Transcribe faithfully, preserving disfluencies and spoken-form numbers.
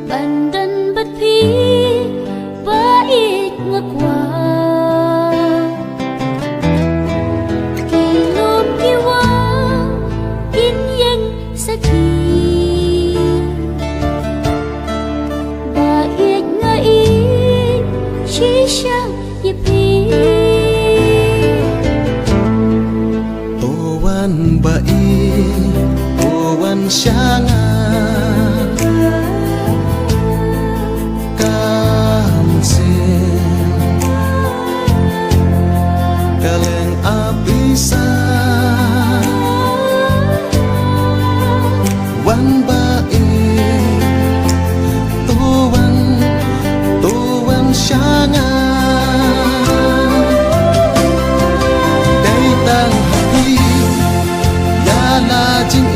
Ban don bad phi ba ïeit nga kwah. Ki lum ki wah kin ïeng sakhi. Ba ïeit nga ïeit shisha ïa phi. To wan ba ïeit, to wan sha nga. Kam sien ka leng a pisa. Wan ba ïeit, to wan, to wan sha nga. Dei tang ha phi ïa la jing